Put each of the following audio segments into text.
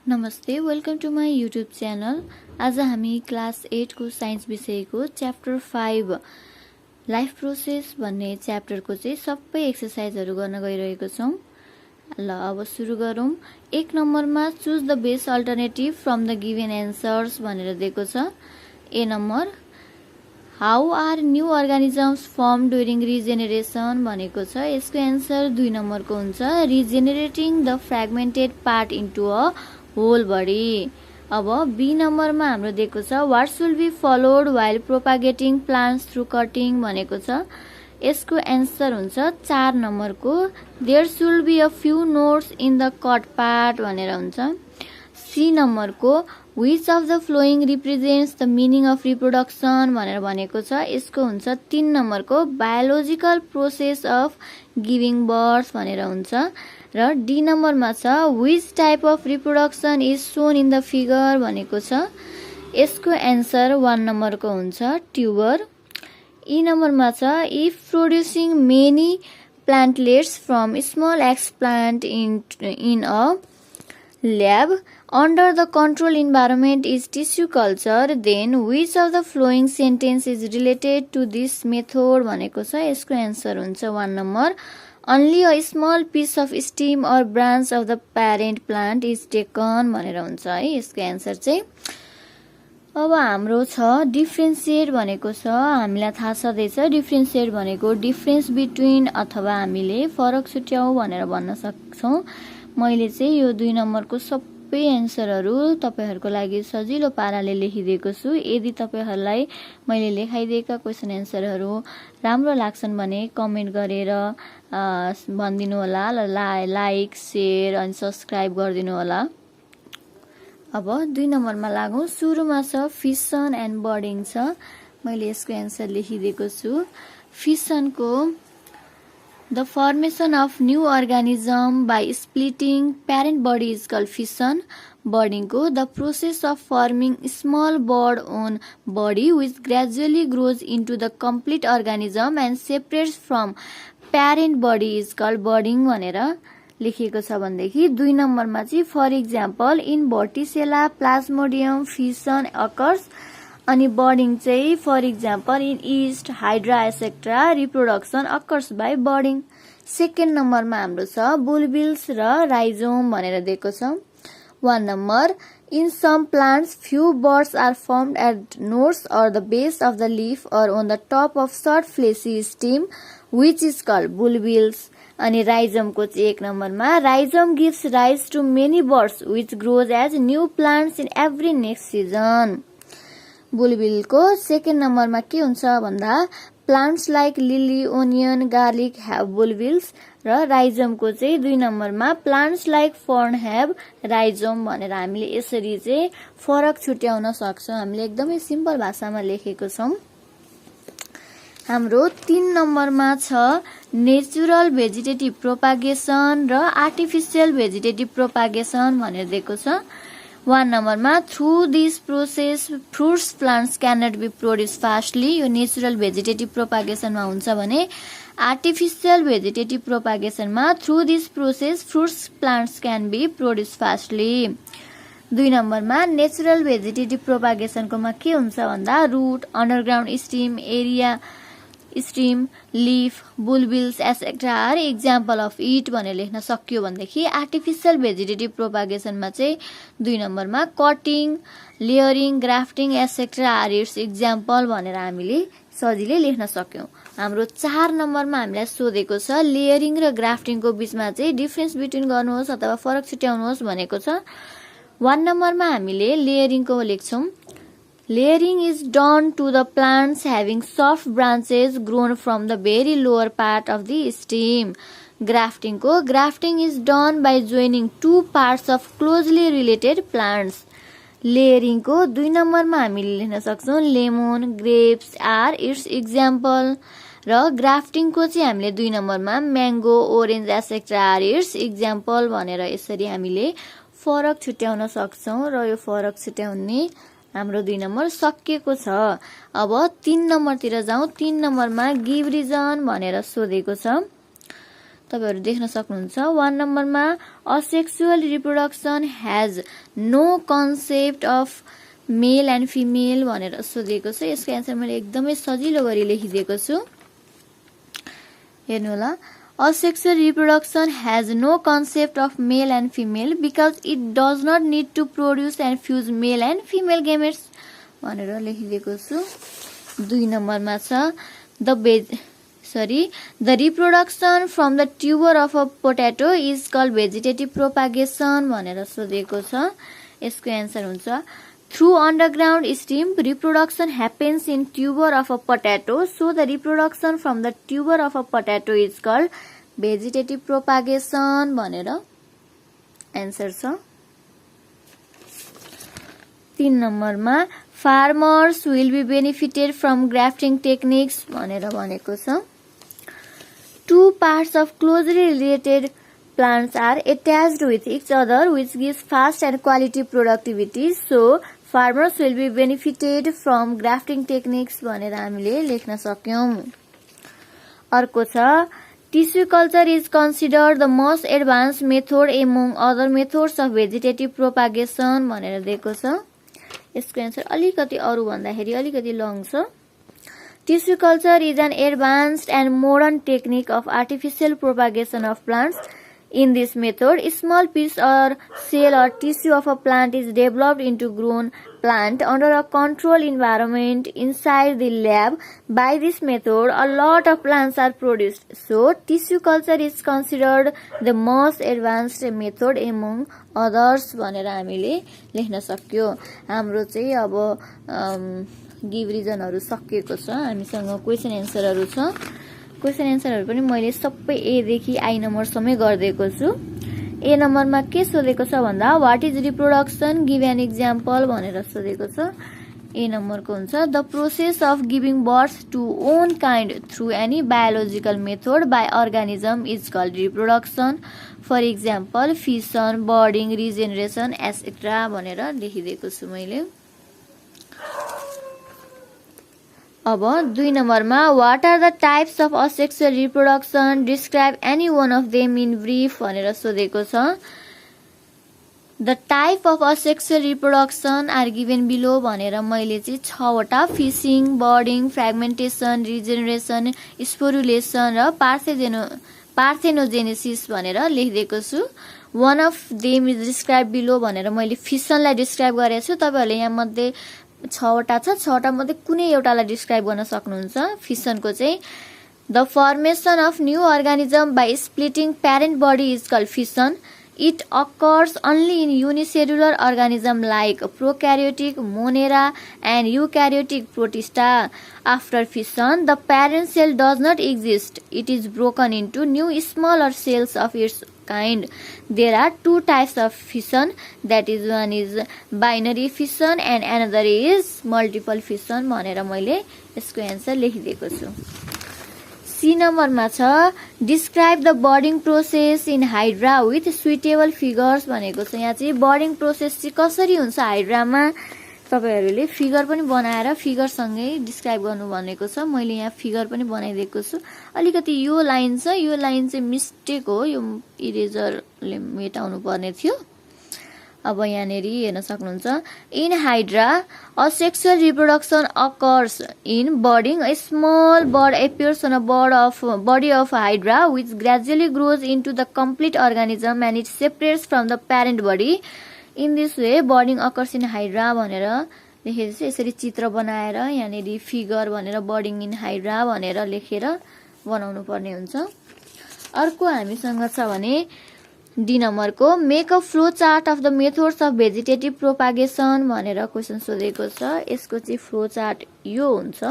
नमस्ते, welcome to my YouTube channel. आज हामी क्लास 8 को साइन्स विषयको च्याप्टर 5 लाइफ प्रोसेस भन्ने च्याप्टरको चाहिँ सबै एक्सरसाइजहरू गर्न गइरहेको छौँ। ल अब सुरु गरौँ। 1 नम्बरमा choose the best alternative from the given answers भनेर दिएको छ। A number how are new organisms form during regeneration भनेको छ। यसको एन्सर 2 नम्बरको हुन्छ, regenerating the fragmented part into a whole body. अब बी नम्बरमा हाम्रो दिएको छ what should be followed while propagating plants through cutting भनेको छ। यसको एन्सर हुन्छ 4 नम्बरको, there should be a few nodes in the cut part भनेर हुन्छ। सी नम्बरको which of the following represents the meaning of reproduction भनेर भनेको छ। यसको हुन्छ 3 नम्बरको biological process of giving birth भनेर हुन्छ। र डी नम्बरमा छ which type of reproduction is shown in the figure भनेको छ। यसको एन्सर 1 नम्बरको हुन्छ, ट्युबर। ई नम्बरमा छ if producing many plantlets from small explant in a lab under the control environment is tissue culture, then which of the following sentence is related to this method भनेको छ। यसको answer हुन्छ 1 number, only a small piece of stem or branch of the parent plant is taken भनेर हुन्छ है यसको answer चाहिँ। अब हाम्रो छ डिफ्रेन्सिएट भनेको छ। हामीलाई थाहा छँदैछ डिफ्रेन्सिएट भनेको डिफ्रेन्स बिट्विन अथवा हामीले फरक छुट्याउ भनेर भन्न सक्छौँ। मैले चाहिँ यो 2 नम्बरको सबै एन्सरहरू तपाईहरुको लागि सजिलो पाराले लेखिदिएको छु। यदि तपाईहरुलाई मैले लेखाइदिएका क्वेशन एन्सरहरू राम्रो लाग्छन् भने कमेन्ट गरेर भनिदिनु होला। लाइक, शेयर अनि सब्स्क्राइब गरिदिनु होला। अब 2 नम्बरमा लागौं। सुरुमा छ फिसन एन्ड बर्डिङ छ। मैले यसको एन्सर लेखिदिएको छु। फिसनको The formation of new organism by splitting parent body is called fission. Budding को the process of forming small bud on body which gradually grows into the complete organism and separates from parent body is called budding भनेर लेखिएको छ भनेदेखि 2 नम्बरमा चाहिँ for example in vorticella plasmodium fission occurs अनि budding चाहिँ for example in yeast hydra etcetera reproduction occurs by budding. 2nd नम्बरमा हाम्रो छ बुलबिल्स र राइजोम भनेर दिएको छ। 1 number in some plants few buds are formed at nodes or the base of the leaf or on the top of short fleshy stem which is called bulbils. अनि राइजमको चाहिँ 1 नम्बरमा rhizome gives rise to many buds which grows as new plants in every next season. बुलबिलको 2nd नम्बरमा के हुन्छ भन्दा plants like lily, onion, garlic have bulbils र राइजमको चाहिँ 2 नम्बरमा plants like fern have rhizome भनेर हामीले यसरी चाहिँ फरक छुट्याउन सक्छौँ। हामीले एकदमै सिम्पल भाषामा लेखेको छौँ। हाम्रो 3 नम्बरमा छ नेचुरल भेजिटेटिभ प्रोपागेसन र आर्टिफिसियल भेजिटेटिभ प्रोपागेसन भनेर दिएको छ। 1 नम्बरमा through this process fruits plants cannot be produce fastly, यो नेचुरल भेजिटेटिभ प्रोपागेसनमा हुन्छ भने आर्टिफिसियल भेजिटेटिभ प्रोपागेसनमा through this process fruits plants can be produce fastly. 2 नम्बरमा नेचुरल भेजिटेटिभ प्रोपागेसनकोमा के हुन्छ भन्दा root, underground stem, aerial stem, leaf, bulbils etcetera are example of it भनेर लेख्न सक्यो भनेदेखि आर्टिफिसियल भेजिटेटिभ प्रोपागेसनमा चाहिँ 2 नम्बरमा cutting, layering, grafting etcetera are its example भनेर हामीले सजिलै लेख्न सक्यौं। हाम्रो 4 नम्बरमा हामीलाई सोधेको छ लेयरिङ र ग्राफ्टिङको बीचमा चाहिँ डिफरेन्स बिट्विन गर्नुहोस् अथवा फरक छुट्याउनुहोस् भनेको छ। 1 नम्बरमा हामीले लेयरिङको लेख्छौं। Layering is done to the plants having soft branches grown from the very lower part of the stem. Grafting is done by joining 2 parts of closely related plants. Layering को 2 नम्बरमा हामीले लेख्न सक्छौं lemon, grapes are its example र grafting को चाहिँ हामीले 2 नम्बरमा mango, orange etcetera are its example भनेर यसरी हामीले फरक छुट्याउन सक्छौं र यो फरक छुट्याउने हाम्रो 2 नम्बर सकिएको छ। अब 3 नम्बरतिर जाउँ। 3 नम्बरमा गिभ रिजन भनेर सोधेको छ। तपाईहरु देख्न सक्नुहुन्छ 1 नम्बरमा asexual reproduction has no concept of male and female भनेर सोधेको छ। यसको आन्सर मैले एकदमै सजिलो गरी लेखिदिएको छु। हेर्नु होला, asexual reproduction has no concept of male and female because it does not need to produce and fuse male and female gametes भनेर लेखिदिएको छु। 2 नम्बरमा छ the reproduction from the tuber of a potato is called vegetative propagation भनेर सोधेको छ। यसको answer हुन्छ through underground steam reproduction happens in tuber of a potato, so the reproduction from the tuber of a potato is called vegetative propagation भनेर answer छ। 3 नम्बरमा farmers will be benefited from grafting techniques भनेर भनेको छ। Two parts of closely related plants are attached with each other which gives fast and quality productivity, so farmers will be benefited from grafting techniques भनेर हामीले लेख्न सक्यौं। अर्को छ tissue culture is considered the most advanced method among other methods of vegetative propagation भनेर दिएको छ। यसको answer अलिकति अरु भन्दाखेरि अलिकति लङ छ। Tissue culture is an advanced and modern technique of artificial propagation of plants. In this method, a small piece or cell or tissue of a plant is developed into grown plant under a controlled environment inside the lab. By this method, a lot of plants are produced. So, tissue culture is considered the most advanced method among others भनेर हामीले लेख्न सक्यो। हाम्रो चाहिँ अब give रिजनहरु सकिएको छ। हामीसँग क्वेशन एन्सरहरु छ। क्वेशन एन्सरहरु पनि मैले सबै ए देखि आई नम्बरसम्मै गर्दिएको छु। ए नम्बरमा के सोधेको छ भन्दा what is reproduction, give an example भनेर सोधेको छ। ए नम्बरको हुन्छ the process of giving birth to own kind through any biological method by organism is called reproduction. For example fission, budding, regeneration etcetera भनेर लेखिदिएको छु मैले। अब 2 नम्बरमा what are the types of asexual reproduction, describe any one of them in brief भनेर सोधेको छ। The type of asexual reproduction are given below भनेर मैले चाहिँ 6 वटा फिसिङ, बर्डिङ, फ्र्यागमेन्टेसन, रिजेनरेसन, स्पोरुलेसन र पार्थेनोजेनेसिस भनेर लेखिदिएको छु। One of them is describe below भनेर मैले फिसनलाई डिस्क्राइब गरेको छु। तपाईहरुले यहाँ मध्ये 6 वटा छ, 6 वटा मध्ये कुनै एउटालाई डिस्क्राइब गर्न सक्नुहुन्छ। फिसनको चाहिँ the formation of new organism by splitting parent body is called fission. It occurs only in unicellular organism like prokaryotic monera and eukaryotic protista. After fission the parent cell does not exist, it is broken into new smaller cells of its kind. There are 2 types of fission, that is one is binary fission and another is multiple fission भनेर मैले यसको answer लेखिदिएको छु। C नम्बरमा छ describe the budding process in hydra with suitable figures भनेको छ। यहाँ चाहिँ बर्डिङ प्रोसेस चाहिँ कसरी हुन्छ हाइड्रामा तपाईहरुले फिगर पनि बनाएर फिगर सँगै डिस्क्राइब गर्नु भनेको छ। मैले यहाँ फिगर पनि बनाइदिएको छु। अलिकति यो लाइन छ, यो लाइन चाहिँ मिस्टेक हो, यो इरेजरले मेटाउनु पर्ने थियो। अब यहाँनेरि हेर्न सक्नुहुन्छ in hydra asexual reproduction occurs in budding. A small bud appears on a body of hydra which gradually grows into the complete organism and it separates from the parent body. In this way budding occurs in hydra भनेर लेखेर चाहिँ यसरी चित्र बनाएर यहाँनेरि figure भनेर बर्डिङ in hydra भनेर लेखेर बनाउनु पर्ने हुन्छ। अर्को हामीसँग छ भने डी नम्बरको make a flow chart of the methods of vegetative propagation भनेर क्वेशन सोधेको छ। यसको चाहिँ फ्लो चार्ट यो हुन्छ।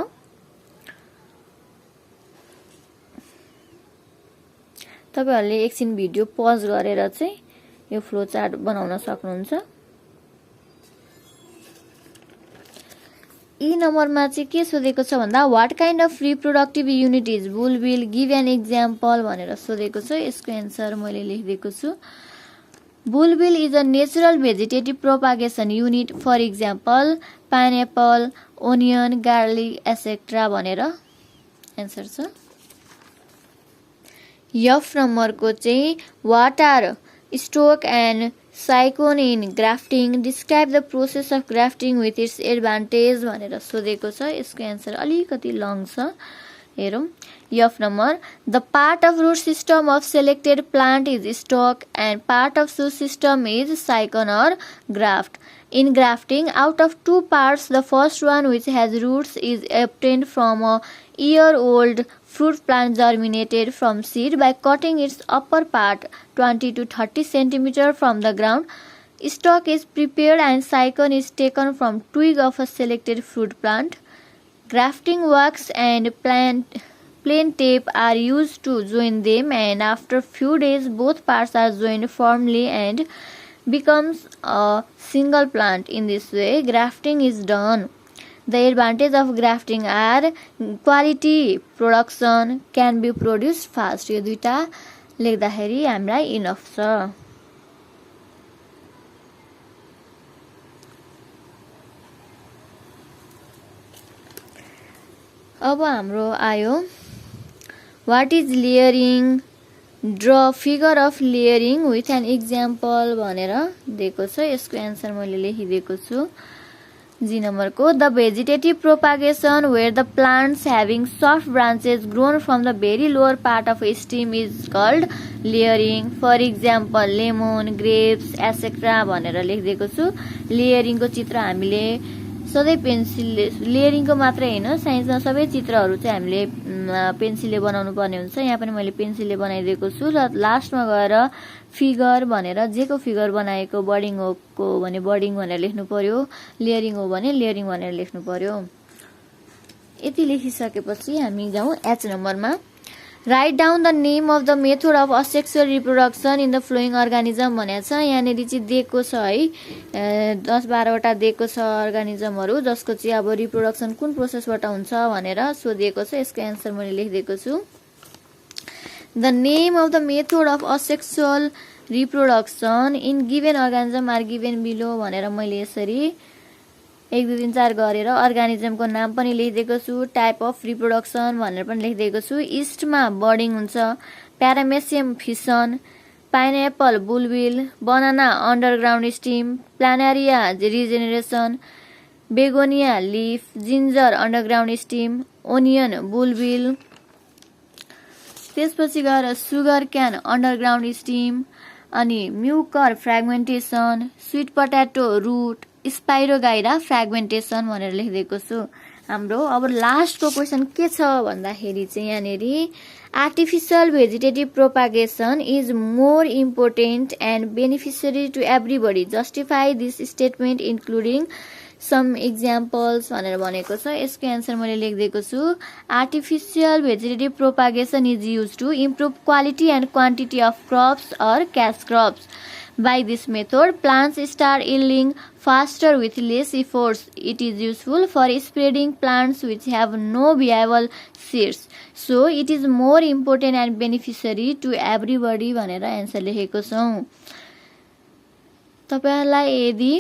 तपाईहरुले एकछिन भिडियो पज गरेर चाहिँ यो फ्लो चार्ट बनाउन सक्नुहुन्छ। ई नम्बरमा चाहिँ के सोधेको छ भन्दा what kind of reproductive unit is bulbil, give an example भनेर सोधेको छ। यसको आन्सर मैले लेखिदिएको छु। Bulbil is a natural vegetative propagation unit, for example pineapple, onion, garlic etcetera भनेर आन्सर छ। एफ नम्बरको चाहिँ what are stock and scion in grafting, describe the process of grafting with its advantage भनेर सोधेको छ। यसको एन्सर अलिकति long छ, हेरौँ। F number, the part of root system of selected plant is stock and part of shoot system is scion or graft. In grafting, out of two parts, the first one, which has roots, is obtained from a year-old fruit plant germinated from seed by cutting its upper part 20 to 30 cm from the ground. Stalk is prepared and cycon is taken from twig of a selected fruit plant. Grafting wax and plain tape are used to join them, and after few days, both parts are joined firmly and becomes a single plant. In this way, grafting is done. The advantage of grafting are quality, production, can be produced fast. यो दुईटा लेख्दाखेरि हामीलाई enough छ। अब हाम्रो आयो what is layering, draw figure of layering with an example भनेर दिएको छ। यसको एन्सर मैले लेखिदिएको छु। जी नम्बरको, the vegetative propagation where the plants having soft branches grown from the very lower part of stem is called layering. For example lemon, grapes etcetera भनेर लेखिदिएको छु। लेयरिङको चित्र हामीले सधैँ पेन्सिलले, लेयरिङको मात्रै होइन, साइन्समा सबै चित्रहरू चाहिँ हामीले पेन्सिलले बनाउनु पर्ने हुन्छ। यहाँ पनि मैले पेन्सिलले बनाइदिएको छु। र लास्टमा गएर फिगर भनेर, जेको फिगर बनाएको, बर्डिङ हो भने बर्डिङ भनेर लेख्नु पर्यो, लेयरिङ हो भने लेयरिङ भनेर लेख्नु पर्यो। यति लेखिसकेपछि हामी जाउँ एच नम्बरमा। Write down the name of the method of asexual reproduction in the following organism भनेको छ। यहाँनिर चाहिँ दिएको छ है, 10-12 वटा दिएको छ अर्गानिजमहरू, जसको चाहिँ अब रिप्रोडक्सन कुन प्रोसेसबाट हुन्छ भनेर सोधिएको छ। यसको एन्सर मैले लेखिदिएको छु। The name of the method of asexual reproduction in given organism are given below भनेर मैले यसरी 1 2 3 4 गरेर अर्गानिजमको नाम पनि लेखिदिएको छु। टाइप अफ रिप्रोडक्सन भनेर पनि लेखिदिएको छु। इस्टमा बर्डिङ हुन्छ, paramecium fission, pineapple bulbil, banana underground stem, planaria regeneration, begonia leaf, ginger underground stem, onion bulbil, त्यसपछि गएर सुगर क्यान अन्डरग्राउन्ड स्टिम, अनि mucor fragmentation, sweet potato root, spirogyra fragmentation भनेर लेखिदिएको छु। हाम्रो अब लास्टको क्वेसन के छ भन्दाखेरि चाहिँ यहाँनिर artificial vegetative propagation is more important and beneficiary to everybody, justify this statement including some examples भनेर भनेको छ। यसको एन्सर मैले लेखिदिएको छु। Artificial vegetative propagation is use to improve quality and quantity of crops or cash crops. By this method, plants start yielding faster with less efforts. It is useful for spreading plants which have no viable seeds. So, it is more important and beneficiary to everybody भनेर answer लेखेको छौँ। तपाईहरुलाई यदि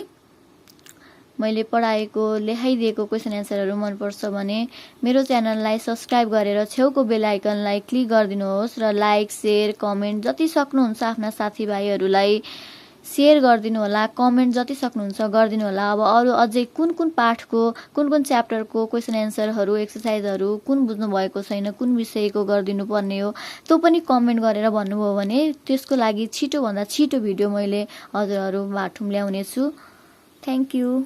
मैले पढाएको लेखाइदिएको question एन्सरहरू मनपर्छ भने मेरो च्यानललाई सब्स्क्राइब गरेर छेउको बेल आइकनलाई क्लिक गरिदिनुहोस् र लाइक, शेयर, कमेन्ट जति सक्नुहुन्छ आफ्ना साथीभाइहरूलाई शेयर गरिदिनु होला, कमेन्ट जति सक्नुहुन्छ गरिदिनु होला। अब अरू अझै कुन पाठको कुन च्याप्टरको क्वेसन एन्सरहरू, एक्सरसाइजहरू कुन बुझ्नु भएको छैन, कुन विषयको गरिदिनु पर्ने हो त्यो पनि कमेन्ट गरेर भन्नुभयो भने त्यसको लागि छिटो भन्दा छिटो भिडियो मैले हजुरहरू बाटुम ल्याउने छु। Thank you.